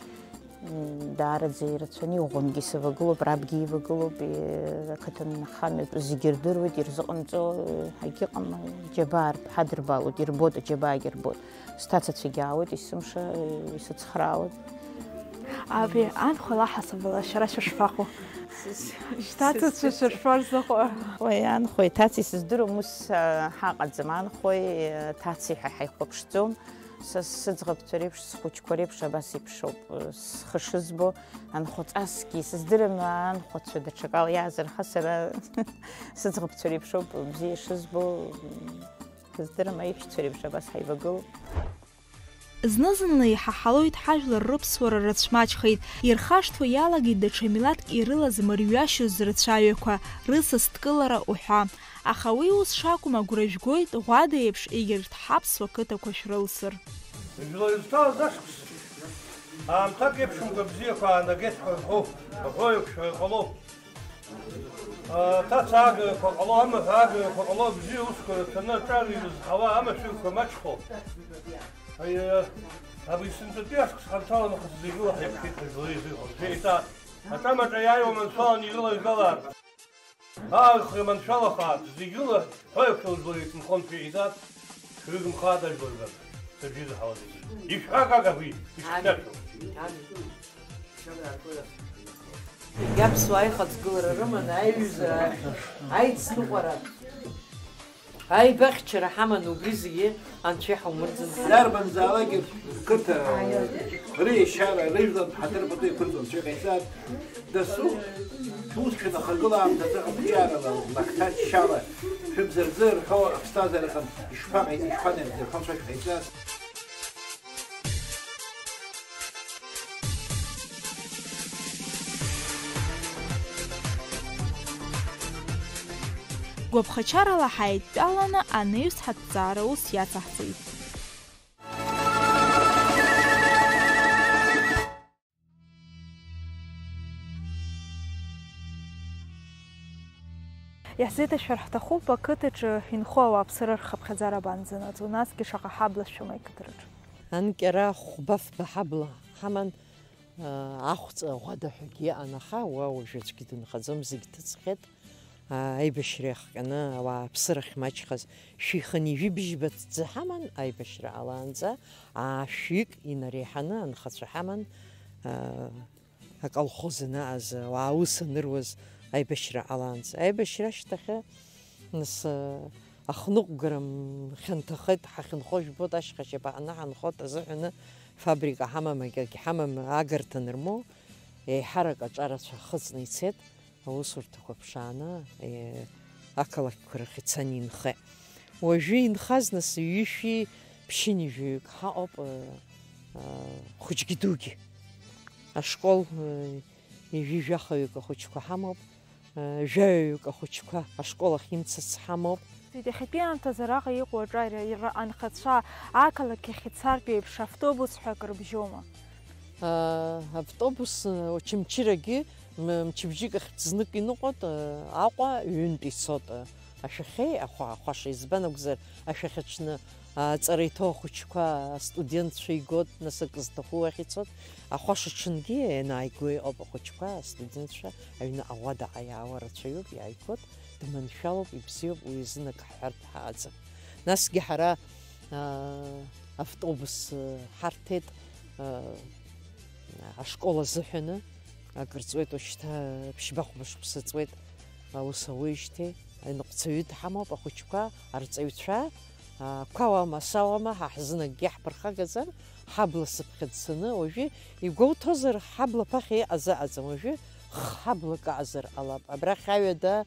даараӡа ирацәаны, иӷәӷәангьы сывагылоуп, рабгьы ивагылоуп, э, ақыҭанхамҩатә зегьы рдыруеит, ирзыҟамҵо, э, егьыҟам, џьабаа рԥ-, ҳадырбалоит, ирбоит, аџьабаагьы рбоит. Сҭацацәагьы аауеит, есымша, э, исыцхраауеит. Абри анхәа лаҳасабала шәара шәышԥаҟоу? Шәҭацацәа шәышԥарзыҟоу? Уи анхәеи ҭацеи сыздыруам, ус, а, ҳаҟаӡам. Анхәеи, а, ҭацеи ҳәа ҳаихәаԥшӡом. Са сыӡӷабцәа реиԥш, схәыҷқәа реиԥш абас еиԥшоуп, а, схы шызбо. Анхәаҵасгьы сыздырам, анхәацәа даҽакала иаазырха, сара сыӡӷабцәа реиԥшоуп бзиа шызбо. Сыздырам, аиҳәшьцәа реиԥш абас ҳаивагылоуп. Зны-зынла иҳаҳалоит ҳажәлар рыԥсуара рацәмаҷхеит, ирхашҭуа иалагеит даҽа милаҭк ирылаз мырҩашьоз рцәаҩақәа, рысасдкылара уҳәа. Аха уи ус шакәым агәра жәгоит, Ӷәада еиԥш егьырҭ ҳаԥсуа қыҭақәа шәрылсыр. Жәлар изҭалаз ашықәс аамҭак еиԥшымкәа бзиақәа аанагеит ҳәа рҳәо, рҳәо еиқәшәара ҟало. Аҭаца аагарақәа ҟало, амаҳә аагарақәа ҟало, абзиа усқәа рацәаны аҿар ирызҳауа амашәырқәа маҷхо. Аиа, абри сынтәатәи ашықәс ҳанҭаланахыс зегьы ла ҳаиқәшәеит ҳәа жәлар изыҳәон. Шәеиҵааит. Аҿамаҿа иааиуа маншәаланы ирылаҩгалааит. Аархра маншәалахааит, зегьы ла ҳәа еиқәшәо жәлар еиқәынхон шәеиҵааит. Шәрыгымхааит ажәлар рзы, сыбжьы заҳауа зегьы. Ишәҳәа акакаҳәа, ишәхьшәашәо. Иаԥсуа аихаҵгылара рыманы аиҩызара, аицныҟәара, аибахьчара ҳаман, убри зегьы Анцәа иҳаумырӡын. Иарбанзаалак қыҭа реишьара, рыжәлантә ҳаҭыр пату иқәырҵон, Анцәа иҟаиҵар. Дасу, шәусқәа нахагыла аамҭазы ақәҿиарала, лахьҭаччала, шәыбзарзы рҳәо аԥсҭазаараҟны ишԥаҟаи-, ишԥанеигӡархо Анцәа шәҟаиҵар. Гәаԥхачарала ҳаидтәаланы анаҩс ҳаҭҵаара ус иацаҳҵеит. Иаҳзеиҭашәар ҳҭахуп, ақыҭаҿы инхо ауааԥсыра рхыԥхьаӡара абанӡанаӡо, насгьы шаҟа ҳабла шәымоу ақыҭараҿы? Анкьара хәба-фба ҳабла ҳаман, ахәҵа ӷәада ҳәагьы иҟан, аха уа уажә аӡәгьы дынхаӡом, зегь ҭыҵхьеит. Аибашьра иахҟьаны ауааԥсыра ахьмаҷхаз шәихынҩажәи быжьба ҭӡы ҳаман, аибашьра ҟалаанӡа аашәҩык инареиҳаны анхацәа ҳаман, аколхоз анаҟаз, ауаа аус аныруаз аибашьра ҟалаанӡа. Аибашьра ашьҭахьы, нас, ахныҟәгара хьанҭахеит, ҳахьынхо жәбоит, ашьха шьапаҟны ҳанхоит азыҳәаны, фабрика ҳамам, акгьы ҳамам, агарҭа анырмоу, еиҳарак аҿарацәа хыҵны ицеит. Аусурҭақәа ԥшааны, е, ақалақьқәа рахь ицаны инхеит. Уажәы инхаз нас ҩышәи ԥшьынҩажәаҩык ҳаҟоуп, э, э, хәыҷгьы дугьы. Ашкол, э, ҩажәи жәахаҩык ахәыҷқәа ҳамоуп, э, жәаҩаҩык ахәыҷқәа ашкол ахь имцац ҳамоуп. Иахьатәи аамҭазы араҟа иҟоу аҿар, ра-, анхацәа ақалақь ахь ицартә еиԥш автобус ҳәа акрыбжьома? Аа, автобус, э, Очамчырагьы м-, мчыбжьык ахь знык иныҟәоит, э, Аҟәа ҩынтә ицоит, э, ашәахьеи ахәа-, ахәаша, избан акәзар, ашәахь аҽны, а, аҵара иҭоу ахәыҷқәа, астудентцәа игоит, нас акы зҭаху уахь ицоит. Ахәаша аҽынгьы ианааиго иҟоуп ахәыҷқәа, астудентцәа аҩныҟа ауадаҟа иаауа рацәаҩуп, иааигоит, дманшәалоуп, ибзиоуп, уи азын акы ҳҳәартә ҳаҟаӡам. Насгьы ҳара, аа, автобус, э, ҳарҭеит, э, ашкол азыҳәаны, акыр ҵуеит, уажәшьҭа ԥшьба-хәба шықәса ҵуеит, аус ауеижьҭеи, аныҟәцаҩы дҳамоуп, ахәыҷқәа, арҵаҩцәа, ақәа уама, аса уама, ҳа ҳзын акгьы ҳԥырхагаӡам, ҳабла сыԥхьа дцаны, уажәы игәоуҭозар, ҳабла ԥахьа иҟаз ыҟаӡам, уажәы х-, ҳаблак аҟазар ҟалап, абрахь аҩада,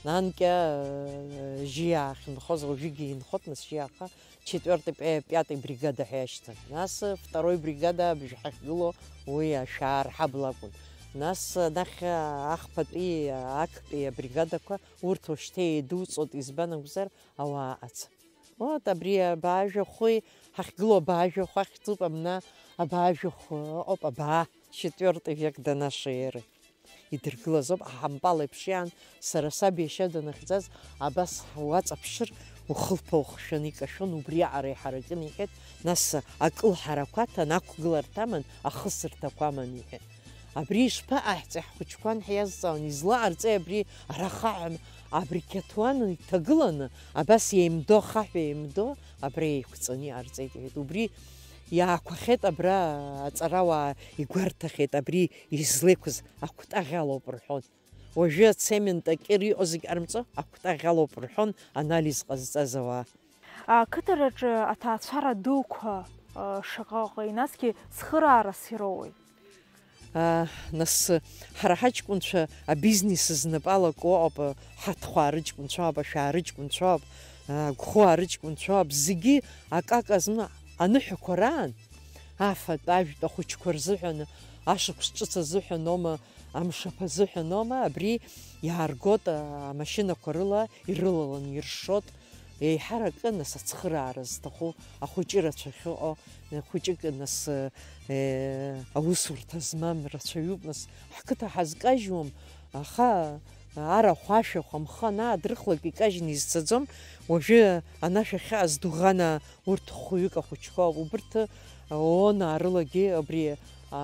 анкьа, э, жьи аахьынхоз, уажәыгьы инхоит, нас жьи ааха, четвёртый, пя-, пятый бригада ҳәа иашьҭан. Нас, э, второй бригада абжа ҳахьгылоу уи ашәаа рҳабла акәын. Нас, э, анахь, э, ахԥатәи, э, актәи абригадақәа, урҭ уажәшьҭа еидуҵоит, избан акәзар, ауаа ыҟаӡам. Вот, абри абаажәахәи ҳахьгылоу абаажәахә ахьӡуп, абна абаажәахә ыҟоуп, абаа, четвёртый век до нашей эры. Идыргылаз ауп, аҳампал еиԥш иаан, сара саб иашьа данахьӡаз, абас уаҵаԥшыр, ухылԥа ухшәаны икашәон, убриаҟара иҳаракын, иҳәеит, нас акылҳарақәа аҭан, ақәгыларҭа аман, ахысырҭақәа аман, иҳәеит. Абри ишԥаҟаҳҵеи, ҳхәыҷқәа ан ҳиазҵаауан, излаҟарҵеи абри, ара хаҳәан, абри қьаҭуан иҭагыланы, абас еимдо, ахаҳә еимдо, абра еиқәҵаны иҟарҵеит, иҳәеит. Убри иаақәахьеит, абра аҵарауаа игәарҭахьеит, абри излеиқәыз акәтаӷь алоуп рҳәон. Уажәы ацемент акьыр иҟоу зегь ҟарымҵо, акәтаӷь алоуп рҳәон анализ ҟазҵаз ауаа. Ақыҭараҿы аҭаацәара дуқәа, а, шаҟа ыҟеи, насгьы цхыраарас ироуеи? А, нас, ҳара ҳаҷкәынцәа абизнес знапы алаку ыҟоуп, ҳаҭхәаа рыҷкәынцәа ауп, ашәаа рыҷкәынцәа ауп, а, агәхуаа рыҷкәынцәа ауп, зегьы акака зны аныҳәақәа раан, афатә, ажәтә ахәыҷқәа рзыҳәан, ашықәс ҿыц азыҳәан аума, амшаԥ азыҳәаноума, абри иааргот, а, амашьынақәа рыла ирылалан иршот, еиҳаракы, нас, ацхыраара зҭаху ахәыҷы рацәа ахьыҟоу, хәыҷык, нас, э, аусурҭа змам рацәаҩуп, нас, ҳқыҭа ҳазкажьуам, аха арахә, ашәахә, амхы анаадрыхлак икажьны изцаӡом, уажәы анашә ахьыҟаз Дуӷана урҭ хәҩык ахәыҷқәа ауп, убырҭ, а, ООН аарылагьы абри, а,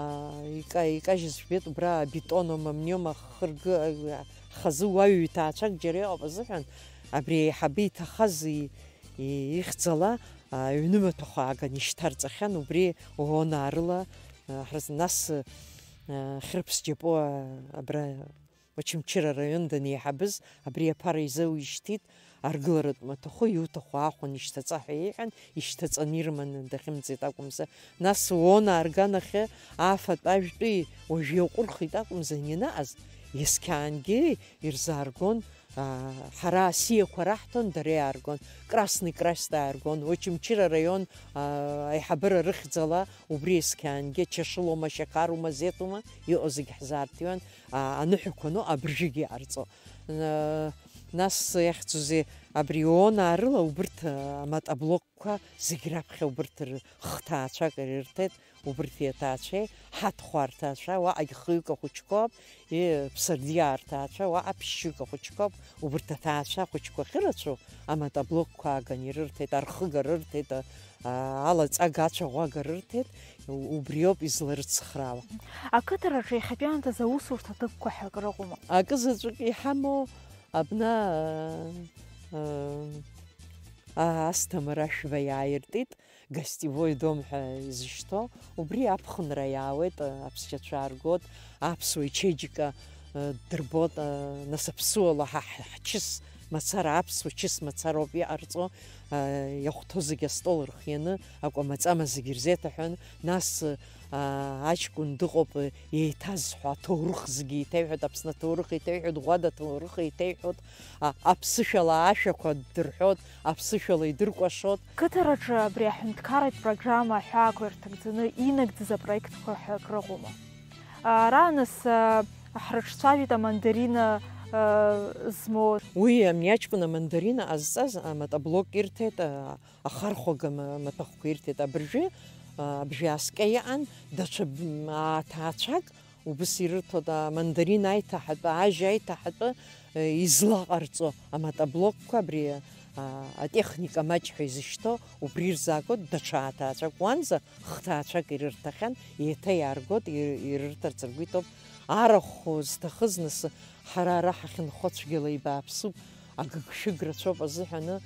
ика-, икажьыз жәбеит, убра абетоном, амниом ахыргы, а, хазы уаҩ иҭаацәак џьара иҟоуп азыҳәан, абри аиҳабы иҭахаз и-, и-, ихьӡала, а, аҩнымаҭәахә ааган ишьҭарҵахьан, убри ООН аарыла, а, ҳрыз-, нас, а, Хьрыԥс Џьапуа абра Очамчыра араион данеиҳабыз, абри аԥара изауишьҭит, аргыларатә маҭәахәы иуҭаху аахәан ишьҭаҵа ҳәа иҳәан, ишьҭаҵаны ирыманы дахьымӡеит акәымзар. Нас ООН аарганахьы афатә ажәтәи уажә иаҟәырхит акәымзар, ианыҟаз, есқьаангьы ирзааргон, аа, ҳара асиақәа раҳҭон, дара иааргон, Красный Красьтә ааргон, Очамчыра араион, аа, аиҳабыра рыхьӡала, убри есқьаангьы Чашылома, Шьақарума, Зетума иҟоу зегь ҳзаарҭиуан, а, аныҳәақәа ну абыржәгьы иҟарҵо. Н-, нас иахьӡузеи, абри ООН аарыла убырҭ, а, аматоблокқәа зегь раԥхьа убырҭ р-, хҭаацәак ирырҭеит, убырҭ иаҭаацәеи ҳаҭхәа рҭаацәа, уаҟагь хҩык ахәыҷқәоуп, и, Ԥсардиаа рҭаацәа, уаҟа ԥшьҩык ахәыҷқәоуп, убырҭ аҭаацәа ахәыҷқәа ахьырацәоу аматоблокқәа ааган ирырҭеит, архыга рырҭеит, а, алаҵага ацәаӷәага рырҭеит, у-, убриоуп изларыцхраауа. Ақыҭараҿы иахьатәи аамҭазы аусурҭа ҭыԥқәа ҳәа акрыҟоума? Акы заҵәык иҳамоу абна, а, а, Асҭамыр Ашәба иааиртит, гостевой дом ҳәа изышьҭоу, убри аԥхынра иаауеит, а, аԥсшьацәа ааргоит, аԥсуа ичеиџьыка, а, дырбоит, а, нас аԥсуала ҳа ҳ-, ҳчыс мацара, аԥсуа чыс мацароуп иҟарҵо, а, иахәҭоу зегь астол рхианы, акәамаҵама зегь ирзеиҭаҳәан, нас, а, аҷкәын дыҟоуп, еиҭазҳәо, аҭоурых зегьы еиҭеиҳәоит, Аԥсны аҭоурых еиҭеиҳәоит, Ӷәада аҭоурых еиҭеиҳәоит, а, аԥсышәала ашәақәа ддырҳәоит, аԥсышәала идыркәашоит. Қыҭараҿы абри аҳәынҭқарратә программа аҳәаақәа ирҭагӡаны инагӡаз апроектқәа ҳәа акрыҟоума? Ара, нас, а, ҳрыҿцәажәеит амандарина, а, змоу. Уи ани аҷкәын амандарина ҟазҵаз аматоблок ирҭеит, а, ахархәага ма-, маҭәахәқәа ирҭеит. Абыржәы, а, абжьааскьа иҟан, даҽа б-, м, ааҭаацәак убыс ирырҭоит, амандарин аиҭаҳатәы, ажь аиҭаҳатәы, э, излаҟарҵо аматоблокқәа абри, а, атехника маҷ ҳәа изышьҭоу, убри ирзаагоит, даҽа ааҭаацәак уанӡа хҭаацәак ирырҭахьан, еиҭа иааргоит, ир-, ирырҭарц ргәы иҭоуп. Арахә зҭахыз нас, ҳара ара ҳахьынхо цәгьала ибааԥсуп, агыгшәыг рацәоуп азыҳәаны,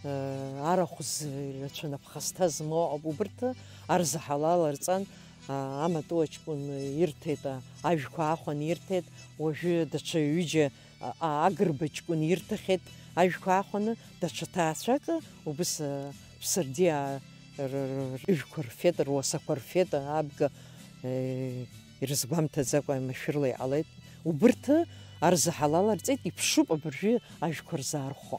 э, арахә зрацәаны аԥхасҭа змоу ыҟоуп. Убырҭ арзаҳалал рҵан, а, амаҵуа ҷкәын ирҭеит, а, ажәқәа аахәан ирҭеит, уажәы даҽа ҩыџьа, а, а, агрба ҷкәын ирҭахьеит ажәқәа аахәаны, даҽа ҭаацәакы убыс, а, Ԥсардиаа р-, р-, рыжәқәа рфеит, руасақәа рфеит, абга, э, ирызгәамҭаӡакәа машәырла иҟалеит. Убырҭ арзаҳалал рҵеит, иԥшуп абыржәы ажәқәа рзаархәо.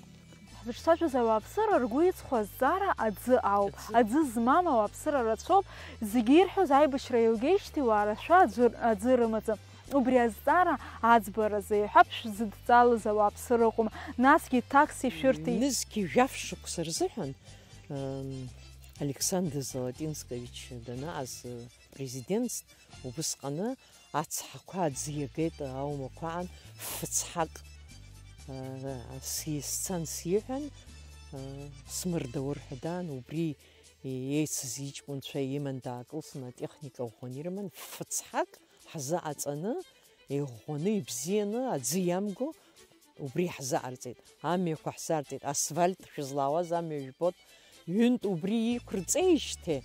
Ҳзыҿцәажәоз ауааԥсыра ргәы иҵхо азҵаара аӡы ауп. Аӡы. Аӡы змам ауааԥсыра рацәоуп. Зегьы ирҳәоз аибашьра еилгеижьҭеи уаа рацәа аӡәыр-, аӡы рымаӡам. Убри азҵаара аӡбаразы, иҳәап, шәзыдҵалаз ауааԥсыра ыҟоума, насгьы такси шәырҭи. Нызқьи жәаф шықәса рзыҳәан, м, Александр Золотинскович данаҟаз, м, президентс, убысҟаны ацҳақәа аӡы иагеит аумақәа аан, фыцҳак, м, си-, сцан сиҳәан, м, смырдаур ҳәа даан, убри еицыз иҷкәынцәа иман даакылсны атехника ӷәӷәаны ирыман, фыцҳак ҳзыҟаҵаны, иӷәӷәаны, ибзианы, аӡы иамго, убри ҳзыҟарҵеит. Амҩақәа ҳзарҵеит, асфальт шәызлаауаз амҩа жәбот. Ҩынтә убри иқәырҵеижьҭеи,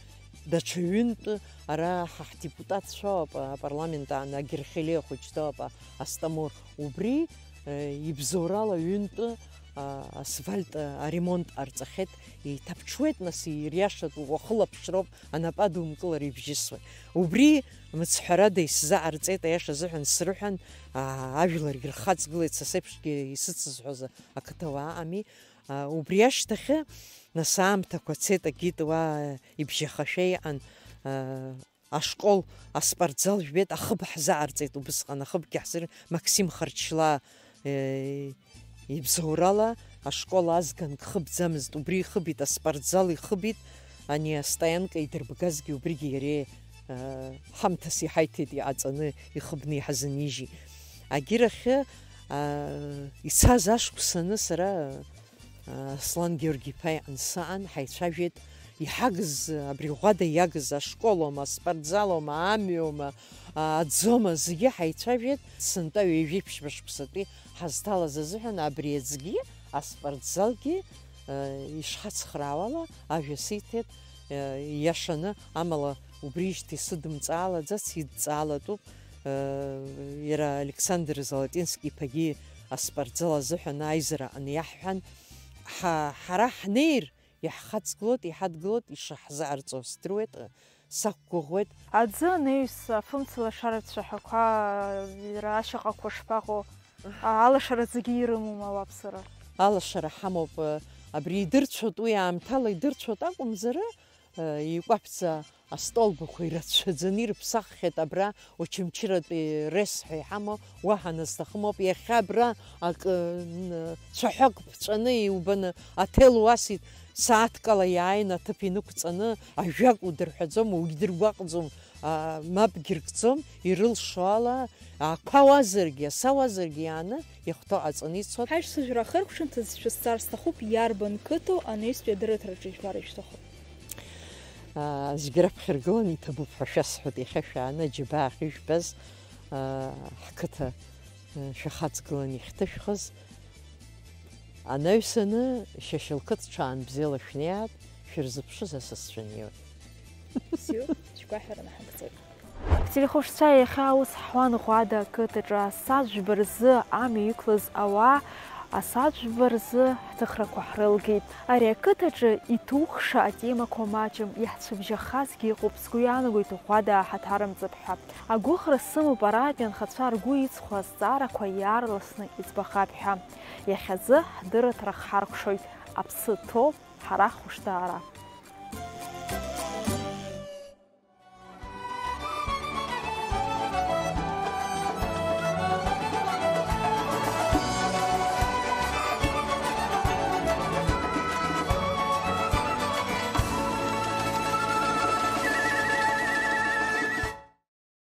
даҽа ҩынтә ара ҳа ҳдепутатцәоуп, апарламент аан Агерхелиа хәыҷ доуп, а-, Астамур. Убри, э, ибзоурала ҩынтә, а, асфальт, а, аремонт ҟарҵахьеит, еиҭаԥҽуеит, нас, ириашатәу уахылаԥшроуп, анапы адумкылар ибжьысуеит. Убри мыцҳәарада исзаҟарҵеит, аиаша азыҳәан срыҳәан, аа, ажәларгьы рхаҵгылеит, са сеиԥшгьы исыцызҳәоз ақыҭауаа ыҟами. Аа, убри ашьҭахьы, нас, аамҭақәа цеит, акит уа ибжьахашәа иҟан, аа, ашкол аспортзал жәбеит, ахыб ҳзаҟарҵеит убысҟан, ахыбгьы ҳзыр-, Максим Харчлаа, э, ибзоурала ашкол азганк хыбӡамызт, убри ихыбит, аспортзал ихыбит, ани астоянка идырбгазгьы убригьы иареи, э, ҳамҭас иҳаиҭеит иҟаҵаны, ихыбны иҳазынижьит. Агьырахьы, а, ицаз ашықәс аны сара, а, Аслан Георги-иԥа иҟны саан, ҳаицәажәеит, иҳагыз, абри ӷәада иагыз ашколоума, аспортзалоума, амҩоума, а, аӡома, зегьы ҳаицәажәеит, сынтәа ҩажәи ԥшьба шықәсатәи ҳазҭалаз азыҳәан абри аӡгьы, аспортзалгьы, а, ишҳацхраауала ажәа сиҭеит, а, ииашаны, амала убрижьҭеи сыдымҵаалаӡац, идҵаалатәуп, а, иара Александр Золотински-иԥагьы аспортзал азыҳәан аизара аҟны иаҳҳәан, ҳа-, ҳара ҳнеир, иаҳхаҵгылоит, иҳадгылоит, ишаҳзаарҵо здыруеит, сақәгәыӷуеит. Аӡы анаҩс, афымцалашара цәаҳәақәа, иара ашьаҟақәа шԥаҟоу? А, алашара зегьы ирымоума ауааԥсыра? Алашара ҳамоуп, абри идырцәоит, уи аамҭала идырцәоит акәымзар, икәаԥӡа астолбақәа ирацәаӡаны ирыԥсаххьеит абра Очамчыратәи рес ҳәа иҳамоу, уаҳа назҭахым ауп. Иахьа абра акы, н-, цәаҳәак ԥҵәаны иубаны, аҭел уасит, сааҭкала иааины аҭыԥ инықәҵаны, ажәак удырҳәаӡом, угьдыргәаҟӡом, а, мап гьыркӡом, ирылшо ала, ақәа уазаргьы, аса уазаргьы иааны иахәҭоу ҟаҵаны ицоит. Ҳаишьцәажәара ахыркәшамҭазы шәызҵаар сҭахуп, иарбан қыҭоу анаҩстәи адырраҭараҿы ижәбар ишәҭаху? Аа, зегь раԥхьа иргыланы иҭабуп ҳәа шәасҳәоит, иахьа шәааны аџьабаа ахьыжәбаз, аа, ҳқыҭа, аа, шәахаҵгыланы иахьҭышәхыз. Анаҩсаны, шьашьа лқыҭ ҽаанбзиала шәнеиааит, шәырзыԥшыз асасцәа неиуеит. Бзиоуп, шәгәаҳәара наҳагӡоит. Ҳтелехәаԥшцәа, иахьа аус ҳуан Ӷәада ақыҭаҿы, асааҭ жәба рзы амҩа иқәлаз ауаа, асааҭ жәба рзы ҳҭыхрақәа ҳрылгеит. Ари ақыҭаҿы иҭухша атемақәа маҷым, иаҳцәыбжьахазгьы ыҟоуп, сгәы иаанагоит Ӷәада аҳаҭарымҵап ҳәа. Агәыӷра сымоуп араатәи анхацәа ргәы иҵхо азҵаарақәа иаарласны иӡбахап ҳәа. Иахьазы ҳдырраҭара хҳаркәшоит, аԥсы ҭоуп ҳара ҳхәышҭаара.